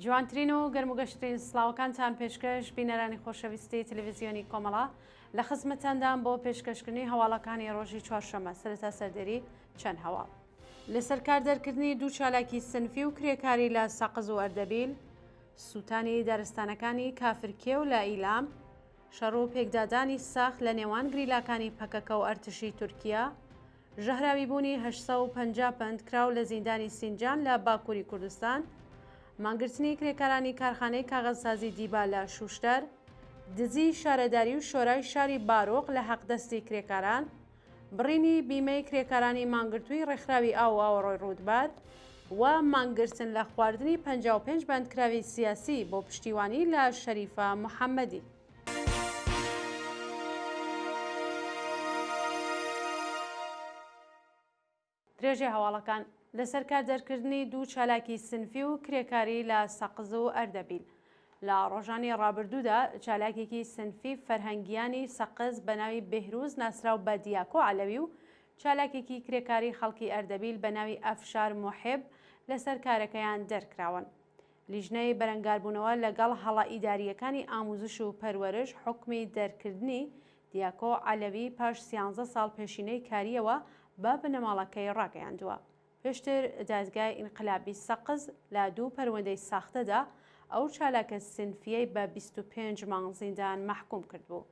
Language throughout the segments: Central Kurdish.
جوانترین و گەرموگەشترین سڵاوەکانتان پێشکەش بینەرانی خۆشەویستی تەلەڤیزیۆنی کۆمەڵە لە خزمەتاندان بۆ پێشکەشکردنی هەواڵەکانی ڕۆژی چوارشەممە سەرەتا سەردێری چەند هەواڵ. لەسەر کار دەرکردنی دوو چالاکی سنفی و کرێکاری لە سەقز و ئەردەبیل، سووتانی دارستانەکانی کافرکێو لە ئیلام، شەڕ و پێکدادانی سەخت لە نێوان گریلاکانی پەکەکە و ئەرتشی تورکیە، ژەهراویبوونی 850 بەندکراو لە زیندانی سینجان لە باکووری کوردستان، مانگرتنی کرێکارانی کارخانەی کاغەزسازی دیبا لە شوشتەر، دزیی شارەداری و شۆرای شاری بارۆق لە حەقدەستی کرێکاران، بڕینی بیمەی کرێکارانی مانگرتووی ڕێکخراوی ئاو و ئاوەڕۆی ڕوودبار و مانگرتن لە خواردنی 55 بەندکراوی سیاسی بۆ پشتیوانی لە شەریفە محەممەدی. درێژەی هەواڵەکان، لەسەر کار دەرکردنی دوو چالاکی سنفی و کرێکاری لە سەقز و ئەردەبیل. لە ڕۆژانی ڕابردوودا چالاکێکی سنفی فەرهەنگیانی سەقز بە ناوی بێهروز ناسراو بە دیاکۆ عەلەوی و چالاکێکی کرێکاری خەڵکی ئەردەبیل بە ناوی ئەفشار موحێب لەسەر کارەکەیان دەرکراون. لیژنەی بەرەنگاربوونەوە لەگەڵ هەڵە ئیدارییەکانی ئاموزش و پەروەرش حوکمی دەرکردنی دیاکۆ عەلەوی پاش سیانزە ساڵ پێشینەی کارییەوە بە بنەماڵەکەی ڕاگەیاندووە. پێشتر دادگای ئینقلابی سەقز لە دوو پەروەندەی ساختەدا ئەو چالاکە سنفییەی بە 25 مانگ زیندان مەحکووم کردبوو.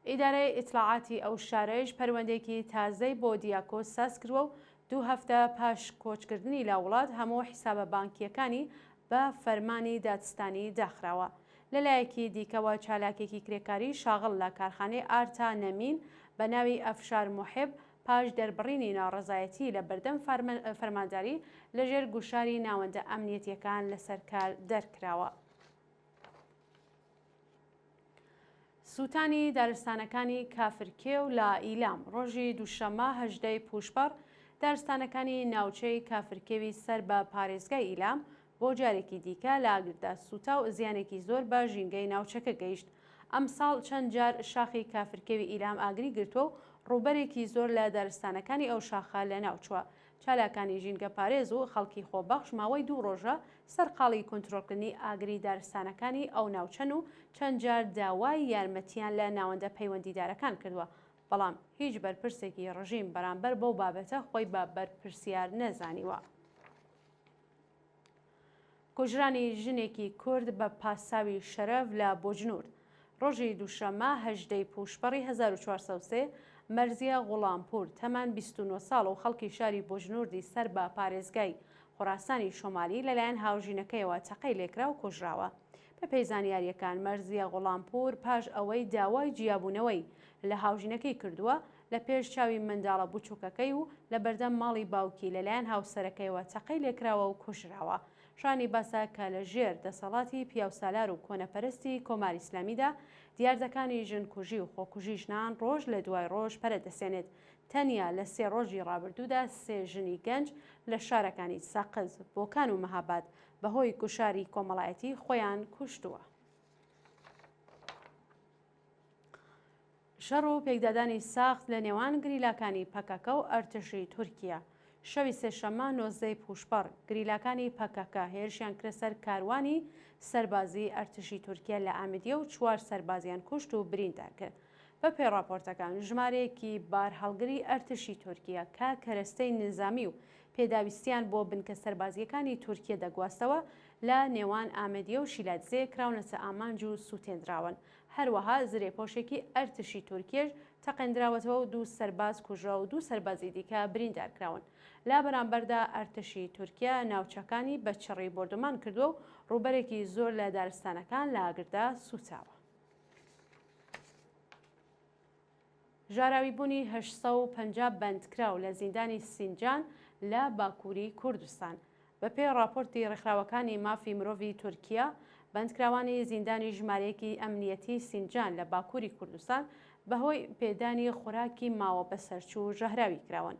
ئیدارەی ئیتڵاعاتی ئەو شارەیش پەروەندەیەکی تازەی بۆ دیاکۆ ساز کردووە و دوو هەفتە پاش کۆچکردنی لە وڵات هەموو حیسابە بانکییەکانی بە فەرمانی دادستانی داخراوە. لەلایەکی دیکەوە چالاکێکی کرێکاری شاغڵ لە کارخانەی ئارتا نەمین بە ناوی ئەفشار موحب پاش دەربڕینی ناڕەزایەتی لە بەردەم فەرمانداری لەژێر گوشاری ناوەندە ئەمنیەتییەکان لەسەر کار دەرکراوە. سووتانی دارستانەکانی کافرکێو لە ئیلام ڕۆژی دووشەممە 18 ی پووشپەڕ دارستانەکانی ناوچەی کافرکێوی سەر بە پارێزگای ئیلام بۆ جارێکی دیکە لە ئاگردا سووتا و زیانێکی زۆر بە ژینگەی ناوچەکە گەیشت. ئەمساڵ چەند جار شاخی کافرکێوی ئیلام ئاگری گرتووە و ڕووبەرێکی زۆر لە دارستانەکانی ئەو شاخە لەناوچووە. چالاکانی ژینگەپارێز و خەڵکی خۆبەخش ماوەی دوو ڕۆژە سەرقاڵی کونترۆڵکردنی ئاگری دارستانەکانی ئەو ناوچەن و چەند جار داوای یارمەتییان لە ناوەندە پەیوەندیدارەکان کردووە، بەڵام هیچ بەرپرسێکی ڕژیم بەرامبەر بەو بابەتە خۆی بە بەرپرسیار نەزانیوە. کوژرانی ژنێکی کورد بە پاساوی شەرەف لە بۆجنوورد. ڕۆژی دووشەممە 18 ی پووشپەڕی 1403، مەرزیە غوڵامپوور تەمەن 29 ساڵ و خەڵکی شاری بۆجنووردی سەر بە پارێزگای خوراسانی شۆمالی لەلایەن هاوژینەکەیەوە تەقەی لێکرا و کوژراوە. بەپێی زانیارییەکان مەرزیە غوڵامپوور پاش ئەوەی داوای جیابوونەوەی لە هاوژینەکەی کردووە، لە پێش چاوی منداڵە بچووکەکەی و لە بەردەم ماڵی باوکی لەلایەن هاوسەرەکەیەوە تەقەی لێکراوە و کوژراوە. شانی باسە کە لە ژێر دەسەڵاتی پیاوسالار و کۆنەپەرستی کۆماری ئیسلامیدا دیاردەکانی ژنکوژی و خۆکوژی ژنان ڕۆژ لە دوای ڕۆژ پەرە دەسێنێت. تەنیا لە سێ ڕۆژی ڕابردوودا سێ ژنی گەنج لە شارەکانی سەقز، بۆکان و مەهاباد بەهۆی گوشاری کۆمەڵایەتی خۆیان کوشتووە. شەڕ و پێکدادانی ساخت لە نێوان گریلاکانی پەکەکە و ئەرتشی تورکیە. شەوی سێشەممە 19 ی پووشپەڕ، گریلاکانی پەکەکە هێرشیان کرە سەر کاروانی سەربازیی ئەرتشی تورکیە لە ئامدیە و چوار سەربازیان کوشت و بریندار کرد. بە پێی ڕاپۆرتەکان، ژمارەیەکی بارهەڵگری ئەرتشی تورکیە کە کەرەستەی نیزامی و پێداویستیان بۆ بنکە سەربازییەکانی تورکیە دەگواستەوە، لە نێوان ئامدیە و شیلادزێ کراونەتە ئامانج و سووتێندراون. هەروەها زرێپۆشێکی ئەرتشی تورکیەش تەقێندراوەتەوە و دوو سەرباز کوژرا و دوو سەربازی دیکە بریندار کراون. لە بەرامبەردا ئەرتشی تورکیە ناوچەکانی بە چڕی بۆردومان کردووە و ڕووبەرێکی زۆر لە دارستانەکان لە ئاگردا سووتاوە. ژاراویبوونی 850 بەندکراو لە زیندانی سینجان لە باکووری کوردستان. بەپێی ڕاپۆرتی ڕێکخراوەکانی مافی مرۆڤی تورکیا، بەندکراوانی زیندانی ژمارەیەکی ئەمنیەتی سینجان لە باکووری کوردستان بەهۆی پێدانی خۆراکی ماوە بەسەرچوو ژەهراوی کراون.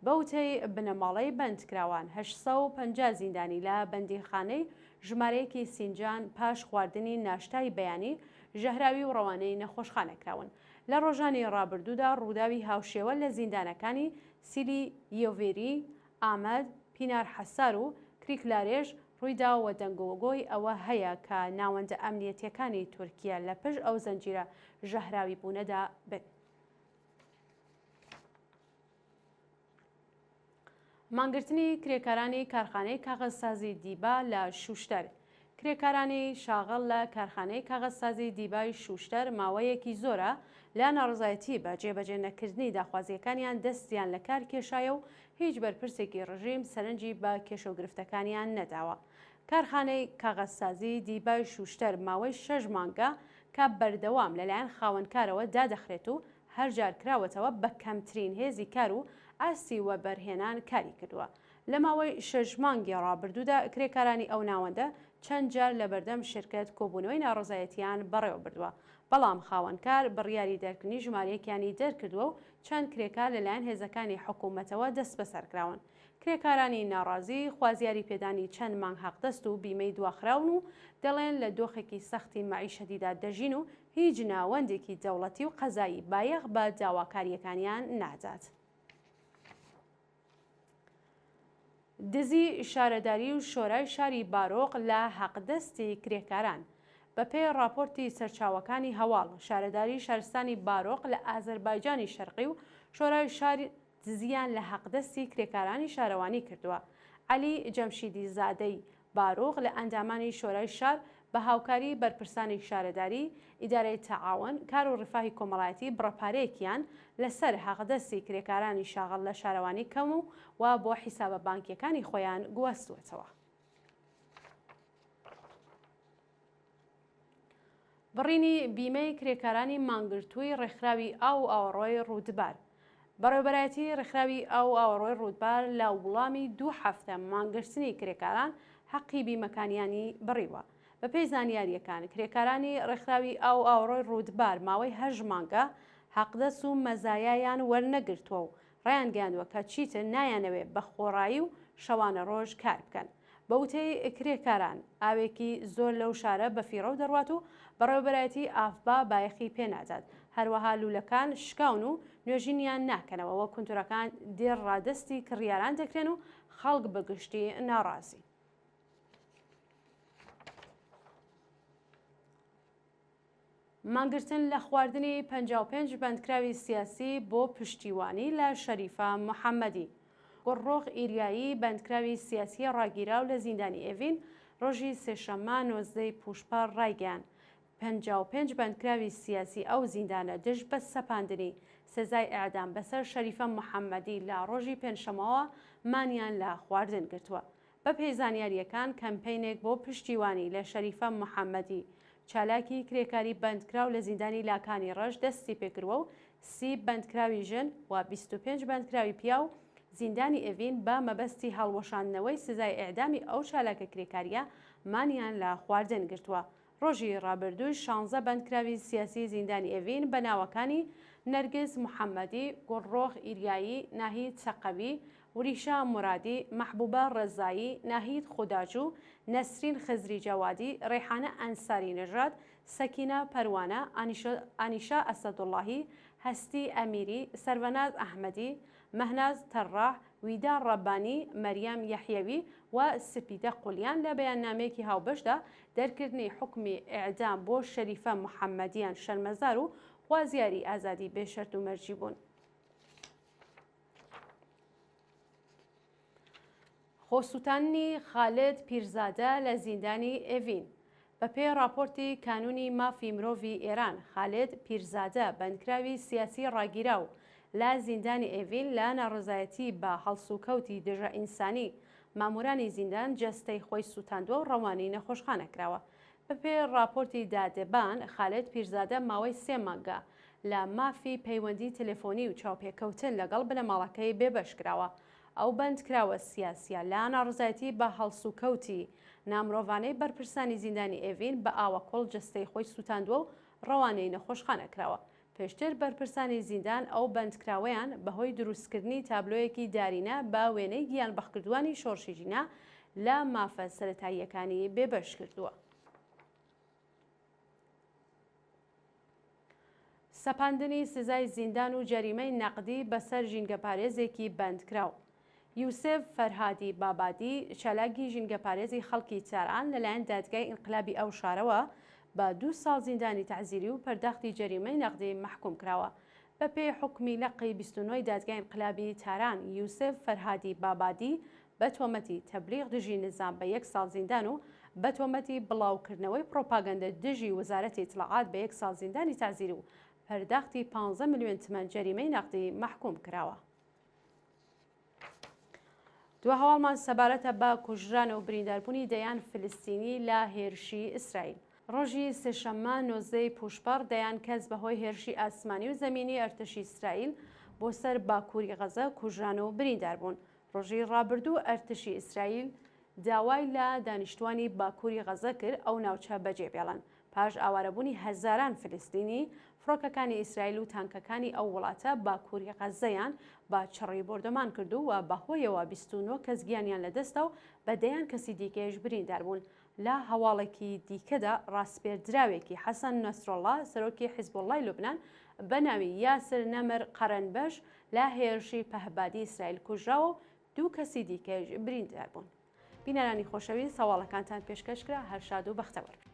بە وتەی بنەماڵەی بەندکراوان، 850 زیندانی لە بەندیخانەی ژمارەیەکی سینجان پاش خواردنی ناشتای بەیانی ژەهراوی و ڕەوانەی نەخۆشخانە کراون. لە ڕۆژانی ڕابردوودا ڕووداوی هاوشێوە لە زیندانەکانی سیلیڤری، ئامەد، پینار حەسار و کریکلارێش ڕوویداوە و دەنگۆگۆی ئەوە هەیە کە ناوەندە ئەمنیەتییەکانی تورکیە لە پشت ئەو زەنجیرە ژەهراویبوونەدا بن. مانگرتنی کرێکارانی کارخانەی کاغەزسازی دیبا لە شوشتەر کرێکارانی شاغڵ لە کارخانەی کاغەزسازی دیبای شوشتەر ماوەیەکی زۆرە لە ناڕەزایەتی بە جێبەجێ نەکردنی داخوازییەکانیان دەستیان لە کار کێشایە و هیچ بەرپرسێکی ڕژیم سەرنجی بە کێشە و گرفتەکانیان نەداوە. کارخانەی کاغەزسازی دیبای شوشتەر ماوەی شەش مانگە کە بەردەوام لەلایەن خاوەنکارەوە دادەخرێت و هەر جار کراوەتەوە بە کەمترین هێزی کار و ئاستی وەبەرهێنان کاری کردووە. لە ماوەی شەش مانگی ڕابردوودا کرێکارانی ئەو ناوەندە چەند جار لەبەردەم شرکەت کۆبوونەوەی ناڕەزایەتییان بەڕێوەبردووە، بەڵام خاوەنکار بڕیاری دەرکردنی ژمارەیەکیانی دەرکردووە و چەند کرێکار لەلایەن هێزەکانی حکوومەتەوە دەستبەسەرکراون. کرێکارانی ناڕازی خوازیاری پێدانی چەند مانگ حەقدەست و بیمەی دواخراون و دەڵێن لە دۆخێکی سەختی مەعیشەتیدا دەژین و هیچ ناوەندێکی دەوڵەتی و قەزایی بایەخ بە داواکارییەکانیان نادات. دزی شارەداری و شۆرای شاری بارۆق لە حەقدەستی کرێکاران. بەپێی ڕاپۆرتی سەرچاوەکانی هەواڵ، شارەداری شارستانی بارۆق لە ئازەربایجانی شەرقی و شۆرای شار دزییان لە حەقدەستی کرێکارانی شارەوانی کردووە. عەلی جەمشیدی زادەی باروغ لە ئەندامانی شۆرای شار بە هاوکاری بەرپرسانی شارەداری، ئیدارەی تەعاون، کار و ڕیفاهی کۆمەڵایەتی بڕە پارەیەکیان لە سەر حەقدەستی کرێکارانی شاغڵ لە شارەوانی کەم و بۆ حیسابە بانکییەکانی خۆیان گواستووەتەوە. بڕینی بیمەی کرێکارانی مانگرتووی ڕێکخراوی ئاو و ئاوەڕۆی ڕوودبار. بەڕێوەبەرایەتی ڕێکخراوی ئاو و ئاوەڕۆی ڕوودبار لە وڵامی دوو هەفتە مانگرتنی کرێکاران حەقی بیمەکانیانی بڕیوە. بەپێی زانیارییەکان کرێکارانی ڕێکخراوی ئاو و ئاوەڕۆی ڕوودبار ماوەی هەشت مانگە حەقدەست و مەزایایان وەرنەگرتووە و ڕایانگەیاندووە کە چیتر نایانەوێ بە خۆڕایی و شەوانەڕۆژ کار بکەن. بە وتەی کرێکاران، ئاوێکی زۆر لەو شارە بە فیڕۆ دەڕوات و بەڕێوەبەرایەتی ئافبا بایەخی پێ نادات، هەروەها لوولەکان شکاون و نوێژینیان ناکەنەوە و کونتورەکان دێر ڕادەستی کڕیاران دەکرێن و خەڵک بە گشتی ناڕازین. مانگرتن لە خواردنی 55 بەندکراوی سیاسی بۆ پشتیوانی لە شەریفە محەممەدی. گوڵڕۆخ ئیریایی بەندکراوی سیاسی ڕاگیراو لە زیندانی ئێڤین ڕۆژی سێشەممە 19 ی پووشپەڕ ڕایگەیاند، 55 بەندکراوی سیاسی ئەو زیندانە دژ بە سەپاندنی سزای ئێعدام بەسەر شەریفە محەممەدی لە ڕۆژی پێنجشەممەوە مانیان لە خواردن گرتووە. بەپێی زانیارییەکان کەمپەینێک بۆ پشتیوانی لە شەریفە محەممەدی، چالاکی کرێکاری بەندکراو لە زیندانی لاکانی ڕەش دەستیپێکردووە و سی بەندکراوی ژن و 25 بەندکراوی پیاو زیندانی ئێڤین بە مەبەستی هەڵوەشاندنەوەی سزای ئێعدامی ئەو چالاکە کرێکارییە مانیان لە خواردن گرتووە. ڕۆژی ڕابردووش شانزە بەندکراوی سیاسی زیندانی ئێڤین بە ناوەکانی، نەرگس محەممەدی، گوڵڕۆخ ئیریایی، ناهید سەقەوی، وریشە مورادی، مەحبوبە ڕەزایی، ناهید خوداجوو، نەسرین خزری جەوادی، ڕێحانە ئەنساری نەژاد، سەکینە پەروانە، ئانیشا ئەسەدوڵڵاهی، هەستی ئەمیری، سەرڤەناز ئەحمەدی، مەهناز تەڕاح، ویدا ڕەبانی، مەریەم یەحیەوی و سپیدە قولیان لە بەیاننامەیەکی هاوبەشدا دەرکردنی حوکمی ئێعدام بۆ شەریفە محەممەدیان شەرمەزار و خوازیاری ئازادی بێ شەرت و مەرجی بوون. خۆسووتاندنی خالد پیرزادە لە زیندانی ئێڤین بەپێی ڕاپۆرتی کانوونی مافی مرۆڤی ئێران، خالد پیرزادە، بەندکراوی سیاسی ڕاگیراو لە زیندانی ئێڤین لە ناڕەزایەتی بە هەڵسوکەوتی دژە ئینسانی ماموورانی زیندان جەستەی خۆی سووتاندووە و ڕەوانەی نەخۆشخانە کراوە. بەپێی ڕاپۆرتی دادبان، خالد پیرزادە ماوەی سێ مانگە لە مافی پەیوەندی تەلەفۆنی و چاوپێکەوتن لەگەڵ بنەماڵەکەی بێبەش کراوە. ئەو بەندکراوە سیاسییە لە ناڕەزایەتی بە هەڵسوکەوتی نامرۆڤانەی بەرپرسانی زیندانی ئێڤین بە ئاوەکوڵ جەستەی خۆی سووتاندووە و ڕەوانەی نەخۆشخانە کراوە. پێشتر بەرپرسانی زیندان ئەو بەندکراوەیان بەهۆی دروستکردنی تابلۆیەکی دارینە بە وێنەی گیانبەختکردووانی شۆڕشی ژینا لە مافە سەرەتاییەکانی بێبەش کردووە. سەپاندنی سزای زیندان و جەریمەی نەقدی بەسەر ژینگەپارێزێکی بەندکراو. یوسف فەرهادی بابادی، چالاکی ژینگەپارێزی خەڵکی تاران لەلایەن دادگای ئینقلابی ئەو شارەوە بە دوو ساڵ زیندانی تەعزیری و پەرداختی جەریمەی نەقدی مەحکووم کراوە. بەپێی حوکمی لقی 29 ی دادگای ئینقلابی تاران، یوسف فەرهادی بابادی بە تۆمەتی تەبلیغ دژی نیزام بە یەک ساڵ زیندان و بە تۆمەتی بڵاوکردنەوەی پڕۆپاگەندە دژی وەزارەتی ئیتڵاعات بە یەک ساڵ زیندانی تەعزیری و پەرداختی پانزە ملیۆن تمەن جەریمەی نەقدی مەحکووم کراوە. دوا هەواڵمان سەبارەتە بە کوژران و برینداربوونی دەیان فلستینی لە هێرشی ئیسرائیل. ڕۆژی سێشەممە 19 ی پووشپەڕ دەیان کەس بەهۆی هێرشی ئاسمانی و زەمینی ئەرتەشی ئیسرائیل بۆ سەر باکووری غەزە کوژران و بریندار بوون. ڕۆژی ڕابردوو ئەرتەشی ئیسرائیل داوای لە دانیشتوانی باکووری غەزە کرد ئەو ناوچە بەجێ بێڵن. پاش ئاوارەبوونی هەزاران فلستینی، فڕۆکەکانی ئیسرائیل و تانکەکانی ئەو وڵاتە باکووری غەززەیان بە چڕی بۆردۆمان کرد و بەهۆیەوە 29 کەس گیانیان لەدەستدا و بە دەیان کەسی دیکەیش بریندار بوون. لە هەواڵێکی دیکەدا ڕاسپێردراوێکی حەسەن نەسروڵڵا سەرۆکی حیزبوڵڵای لوبنان بە ناوی یاسر نەمر قەرەنبەش لە هێرشی پەهبادی ئیسرائیل کوژراوە و دوو کەسی دیکەیش بریندار بوون. بینەرانی خۆشەویست هەواڵەکانتان پێشکەش کرا هەر شاد و بەختەوەر بن.